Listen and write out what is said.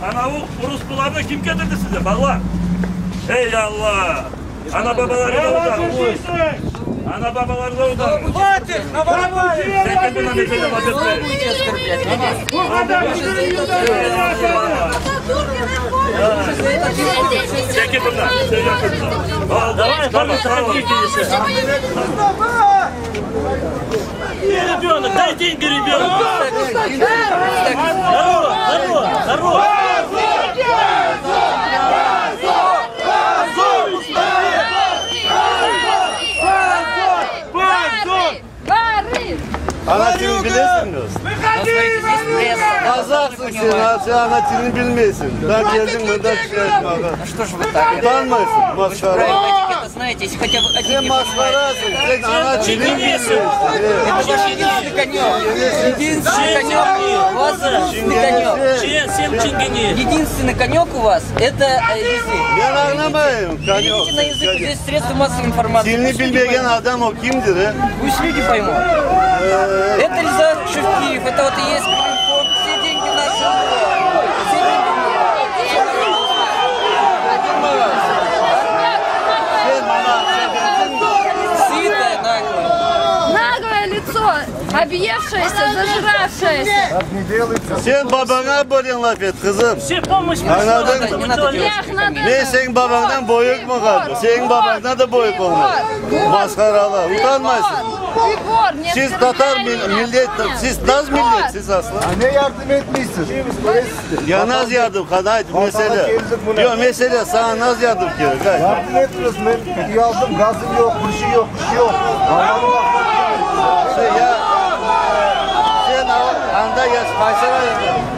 Ana bu uruspularnı kim ketirdi size, bala? Ey, Alla! Ana-babalarına utanıñ! Ana-babalarına utanıñ! Sen kim bundan mesele laf etmey? Sen kim bundan? Sen kim bundan? Oldı, tamam, tamam. Ребенок, дай деньги ребенку! Народ, народ, народ! Ana tilini bilesiñmi? Qazaqsıñ sen, sen ana tilini bilmeysiñ. Da keldiñ mında aytmağa. Что ж вы так? Utanmaysıñ, Вы же masqara. правила этикета знаете, если хотя бы один Sen не понимает. masqarasıñ, sen ana tilini bilmeysiñ. Это ваш единственный конек. Единственный конек. У вас единственный конек. Sen çingene. Единственный конек у вас это э, язык. Men añlamayım. Перейдите на язык, здесь средства массовой информации. Tilini Пусть люди bilmegen поймут. adam o kimdir, e? Пусть люди поймут. Это Риза Шевкиев, это вот и есть Крымфонд, все деньги наши. Все деньги. Sen maña Сытая, наглая. Наглое лицо, объевшееся, зажравшееся. Sen babaña böyle laf et, qızım. Все помощь Añladıñ? Не надо делать. Men seniñ babañdan büyükmi qaldı? Seniñ babañdan da büyük olma. Masqaralı, utanmaysıñ. Ты вор, не Siz tatar оскорбляй меня, millet, понял? siz naz Ты millet, вор. siz aslı. Ne yardım etmeysiz? Ya naz yardım, qanayt, mesele. keldik mına. Yoq, mesele, saña naz yardım kerek, ayt. Yardım etmiyorsun. Men uyaldım, gazım yoq, bir şey yoq, bir şey yoq. Şey, ya, sen anda yaş, qaysı rayonda?